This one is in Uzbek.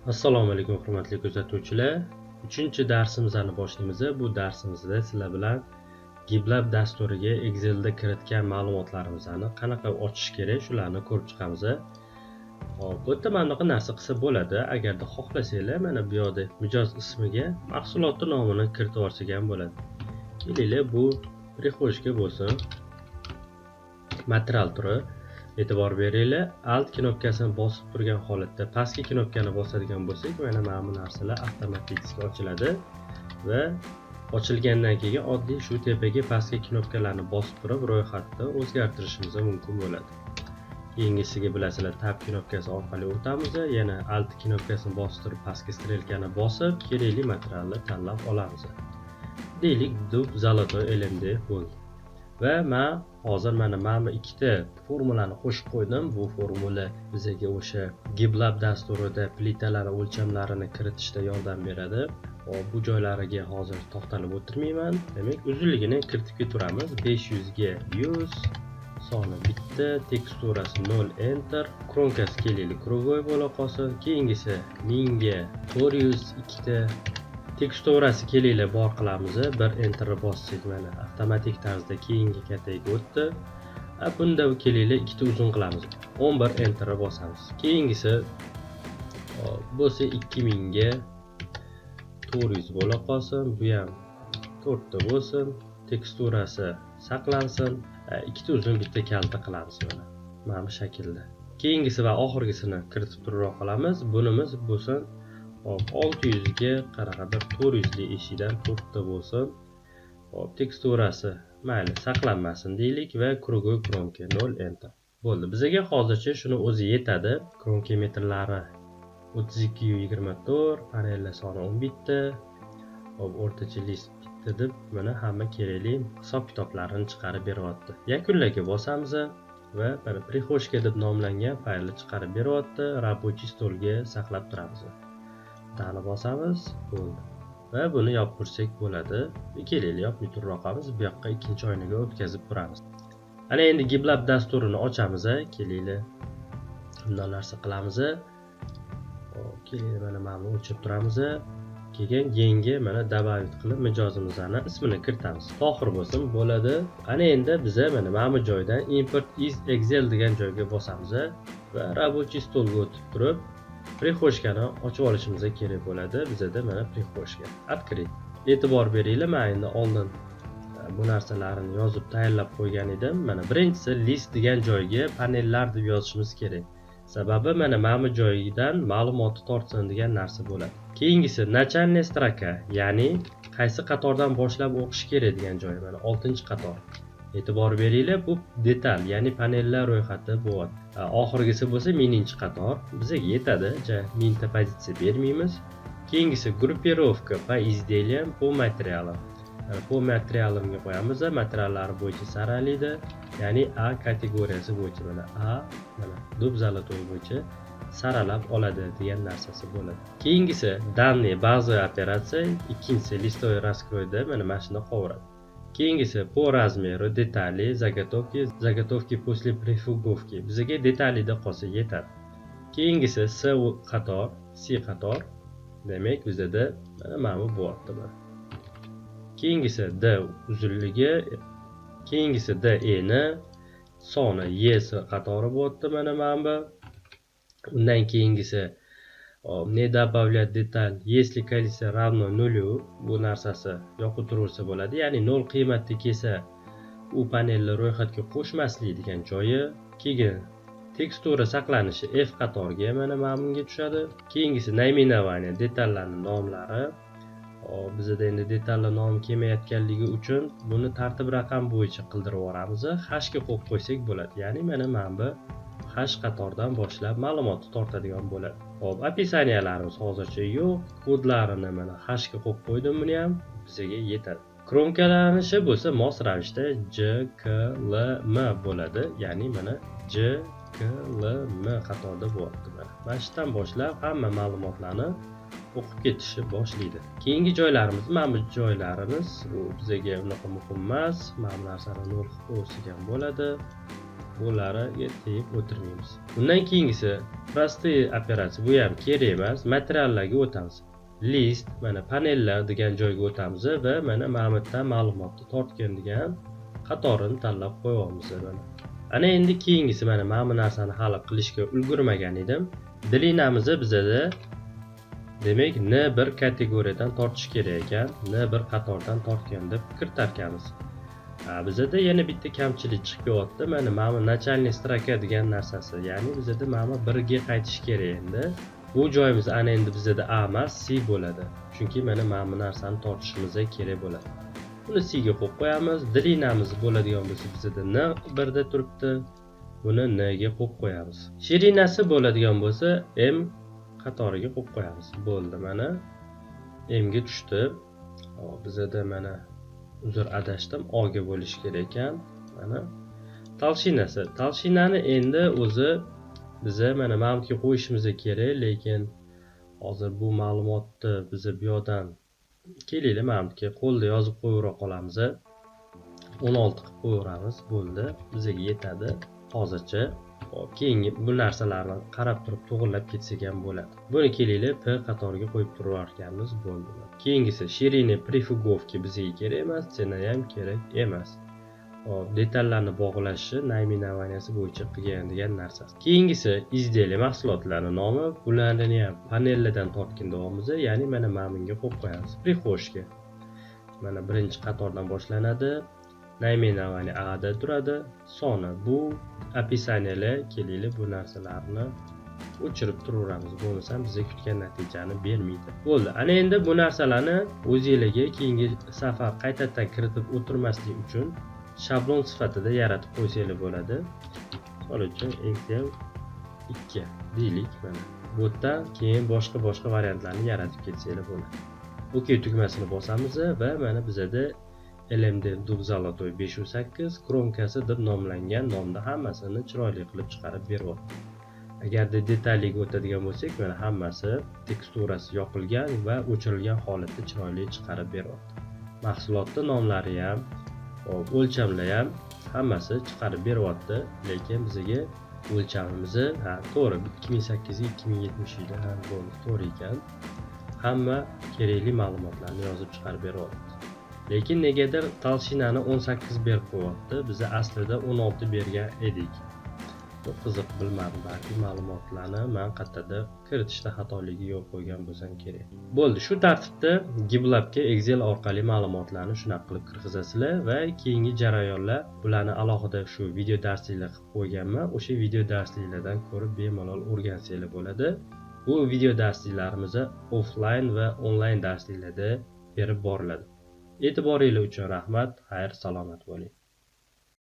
Assalomu alaykum, hurmatli kuzatuvchilar. Uchinchi darsimizni boshlaymiz. Bu darsimizda sizlar bilan Giblab dasturiga Excelda kiritgan ma'lumotlarimizni qanaqa ochish kerak, shularni ko'rib chiqamiz. Hop, bu yerda mana bunaqa narsa qilsa bo'ladi. Agarda xohlasanglar, mana bu yoqda mijoz ismiga mahsulotni nomini kiritib yuborsak ham bo'ladi. Kelinglar, bu прихожка bo'lsin. Material turi. E'tibor beringlar, Alt knopkasini bosib turgan holatda pastki knopkani bosadigan bo'lsak, mana bu narsalar avtomatik ochiladi va ochilgandan keyin oddiy shu tepaga, pastki knopkalarni bosib turib, ro'yxatni o'zgartirishimiz mumkin bo'ladi. Keyingisiga, bilasizlar, Tab knopkasi orqali o'tamiz. Yana Alt knopkasini bosib turib, pastki strelkani bosib, kerakli materialni tanlab olamiz. Deylik, дуб золотой LMD bo'ldi. Va man hozir mana bu ikkita formulani qo'shib qo'ydim. Bu formula bizaga o'sha Giblab dasturida plitalar o'lchamlarini kiritishda yordam beradi. Hop, bu joylariga hozir to'xtalib o'tirmayman. Demak, uzunligini kiritib ketaveramiz. 500 ga 100, soni bitta, teksturasi 0, enter. Кромка si, kelaylik, круговой bo'la qolsin. Keyingisi 1000 ga 400, ikkita, teksturasi, kelinglar, bor qilamiz. Bir enterni bossak, mana, avtomatik tarzda keyingi kataga o'tdi. A bunda, kelinglar, ikkita uzun qilamiz, 11, enterni bosamiz. Keyingisi bo'lsa 2000 ga 400 bo'la qolsin, bu ham to'rtta bo'lsin, teksturasi saqlansin, ikkita uzun, bitta kalta qilamiz, mana bu shaklda. Keyingisi va oxirgisini kiritib turib qolamiz. Bunimiz bo'lsin, hop, 600 ga qanaqadir 400 li eshikdan to'rtta bo'lsin. Hop, teksturasi mayli, saqlanmasin deylik va круговой кромка 0, enter. Bo'ldi, bizaga hozircha shuni o'zi yetadi. Кромка metrlari 32,24, panellar soni 11 ta. Hop, o'rtacha list bitta deb, mana, hamma kerakli hisob kitoblarini chiqarib beryapti. Yakunlarga bosamiz va mana, прихожка deb nomlangan faylni chiqarib beryapti. Рабочий стол ga saqlab turamiz. Dani bosamiz, bo'ldi. Va buni yopib tursak bo'ladi. Kelinglar, yopmay turib, bu yoqqa ikkinchi oynaga o'tkazib turamiz. Ana endi Giblab dasturini ochamiz. Kelinglar, bundan narsa qilamiz. Hop, kelinglar, mana buni o'chirib turamiz. Keyin yangi, mana, добавить qilib, mijozimizni ismini kiritamiz. Tohir bo'lsin, bo'ladi. Ana endi biza mana bu joydan "Импорт из Excel" degan joyga bosamiz va рабочий стол ga o'tib turib, прихожка ni ochib olishimiz kerak bo'ladi. Bizada, mana, прихожка. Открыть. E'tibor beringlar, men endi oldin bu narsalarni yozib tayyorlab qo'ygan edim. Mana, birinchisi list degan joyga panellar deb yozishimiz kerak. Sababi mana bu joyidan ma'lumotni tortsin degan narsa bo'ladi. Keyingisi начальная строка, ya'ni qaysi qatordan boshlab o'qish kerak degan joyi, mana, 6-qator. E'tibor beringlar, bu detal, ya'ni panellar ro'yxati bo'lyapti. Oxirgisi bo'lsa 1000-qator. Bizga yetadi, ja 1000 ta pozitsiya bermaymiz. Keyingisi группировка по изделиям, по материалам. По материалам ga qo'yamiz, materiallari bo'yicha saralaydi, ya'ni A kategoriyasi bo'yicha, mana, A, mana, дуб золотой bo'yicha saralab oladi degan narsasi bo'ladi. Keyingisi данные базовая операция, ikkinchisi листовой раскрой da mana shunda qolaveradi. Keyingisi по размеру детали, заготовки, заготовки после прифуговки. Bizga detalida qolsa yetadi. Keyingisi S qator, C qator. Demak, bizada mana bu bo'lyapti mana. Keyingisi D uzunligi, keyingisi D eni, soni Y qatori bo'lyapti, mana bu. Undan keyingisi не добавлять деталь, если количество равно нулю, bu narsasi yoqib turaversa bo'ladi, ya'ni nol qiymatda kelsa, u panelni ro'yxatga qo'shmaslik degan joyi. Keyin tekstura saqlanishi F qatoriga, mana bunga tushadi. Keyingisi наименование, detallarni nomlari. Hop, bizada endi detallar nomi kelmayotganligi uchun buni tartib raqam bo'yicha qildirib yuboramiz. H ga qo'yib qo'ysak bo'ladi, ya'ni mana bu H qatordan boshlab ma'lumotni tortadigan bo'ladi. Hop, описания larimiz hozircha yo'q. Kodlarini, mana, H ga qo'yib qo'ydim, buni ham bizga yetadi. Кромка lanishi bo'lsa mos ravishda J K L M bo'ladi, ya'ni mana, J K L M qatorda bo'lyapti. Mana shu yerdan boshlab hamma ma'lumotlarni o'qib ketishni boshlaydi. Keyingi joylarimiz, mana bu joylarimiz, bu bizaga unaqa muhim emas. Mana bu narsani nol qilib qo'ysak ham bo'ladi. Bulariga tegib o'tirmaymiz. Undan keyingisi простые operatsiya, bu ham kerak emas. Materiallarga o'tamiz. List, mana panellar degan joyga o'tamiz va mana bu ma'lumotni tortgan degan qatorini tanlab qo'yamiz mana. Ana endi keyingisi, mana bu narsani hali qilishga ulgurmagan edim. Длина mizni bizada demak N1 kategoriyadan tortish kerak ekan, N1 qatordan tortgan deb kiritar ekanmiz. Bizada yana bitta kamchilik chiqib kelyapti. Mana bu начальный строка degan narsasi, ya'ni bizada mana bu birga qaytish kerak endi. Bu joyimiz ana endi bizada A emas, C bo'ladi. Chunki mana bu narsani tortishimiz kerak bo'ladi. Buni C ga qo'yib qo'yamiz. Длина miz bo'ladigan bo'lsa bizada N birda turibdi. Buni N ga qo'yib qo'yamiz. Ширина si bo'ladigan bo'lsa M qatoriga qo'yib qo'yamiz. Bo'ldi, mana M ga tushdi. Hop, bizada mana, uzr, adashdim, O ga bo'lishi kerak ekan. Mana толщина si. Толщина ni endi o'zi biza mana bu yerga qo'yishimiz kerak, lekin hozir bu ma'lumotni biza bu yoqdan kelinglar, mana bu yerga qo'lda yozib qo'yavera qolamiz. 16 qilib qo'yaveramiz, bo'ldi, bizga yetadi hozircha. Hop, keyingi bu narsalarni qarab turib to'g'irlab ketsak ham bo'ladi. Buni kelinglar P qatoriga qo'yib turarkanmiz, bo'ldi. Keyingisi ширина профуговки bizga kerak emas, цена ham kerak emas. Hop, detallarni bog'lashi наименования si bo'yicha qilgan degan narsasi. Keyingisi изделие, mahsulotlarni nomi, bularni ham panellardan tortgan deyapmiz, ya'ni mana bunga qo'yib qo'yamiz. Прихожка. Mana birinchi qatordan boshlanadi. Наименование A da turadi. Soni bu описания lar, kelinglar bu narsalarni o'chirib turaveramiz, bo'lmasam biza kutgan natijani bermaydi. Bo'ldi. Ana endi bu narsalarni o'zinglarga keyingi safar qaytadan kiritib o'tirmaslik uchun shablon sifatida yaratib qo'ysanglar bo'ladi. Misol uchun Excel 2 deylik mana. Bu yerdan keyin boshqa boshqa variantlarni yaratib ketsanglar bo'ladi. OK tugmasini bosamiz va mana bizada LMD дуб золотой 508 кромка si deb nomlangan nomda hammasini chiroyli qilib chiqarib beryapti. Agarda detaliga o'tadigan bo'lsak, mana hammasi teksturasi yoqilgan va o'chirilgan holatda chiroyli chiqarib beryapti. Mahsulotni nomlari ham, hop, o'lchamlar ham hammasi chiqarib beryapti, lekin bizga o'lchamimizni, ha, to'g'ri, 2800 ga 2070 edi, ha, bo'ldi, to'g'ri ekan. Hamma kerakli ma'lumotlarni yozib chiqarib beryapti. Lekin negadir толщина ni 18 berib qo'yapti. Biz aslida 16 bergan edik. Bu qiziq, bilmadim, balki ma'lumotlarni man qayerdadir kiritishda xatoligi yo'l qo'ygan bo'lsam kerak. Bo'ldi, shu tartibda Giblabga Excel orqali ma'lumotlarni shunaqa qilib kirgizasizlar va keyingi jarayonlar bularni alohida shu video darsliklar qilib qo'yganman. O'sha video darsliklardan ko'rib bemalol o'rgansanglar bo'ladi. Bu video darsliklarimizni offline va onlayn darsliklarda berib boriladi. E'tiboringlar uchun rahmat. Xayr, salomat bo'ling.